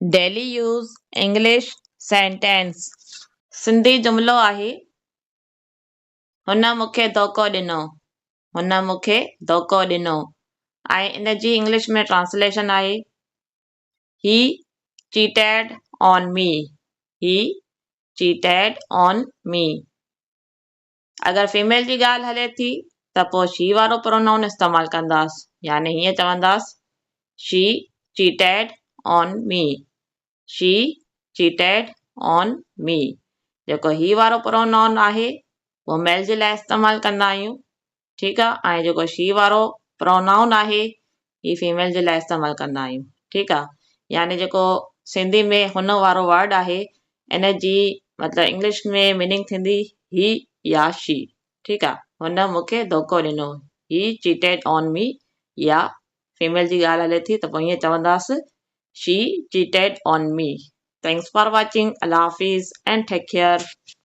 Daily use English sentence. Sindhi جملو آهي، هن مون کي ڌوڪو ڏنو. هن مون کي ڌوڪو ڏنو ۽ ان جي انگلش ۾ ٽرانسليشن آهي، He cheated on me. He cheated on me. اگر فيميل جي ڳالهه هلي ٿي ته پوء شي وارو پرونائون استعمال ڪنداس يعني هيئن چونداس She cheated on me. She cheated on me. جيڪو هي وارو پرونائون آهي اهو ميل جي لاء استعمال ڪندا آهيون ٺيڪ آ ۽ جيڪو شي وارو پرونائون آهي هي فيميل جي لاء استعمال ڪندا آهيون ٺيڪ آ يعني جيڪو سنڌي ۾ هن وارو ورڊ آهي ان جي مطلب انگلش ۾ ميننگ ٿيندي هي يا شي ٺيڪ آ هن مون کي ڌوڪو ڏنو هي چيٽيڊ آن مي يا فيميل جي ڳالهه هلي ٿي ته پوء ائين چونداس she cheated on me thanks for watching Allah Hafiz and take care.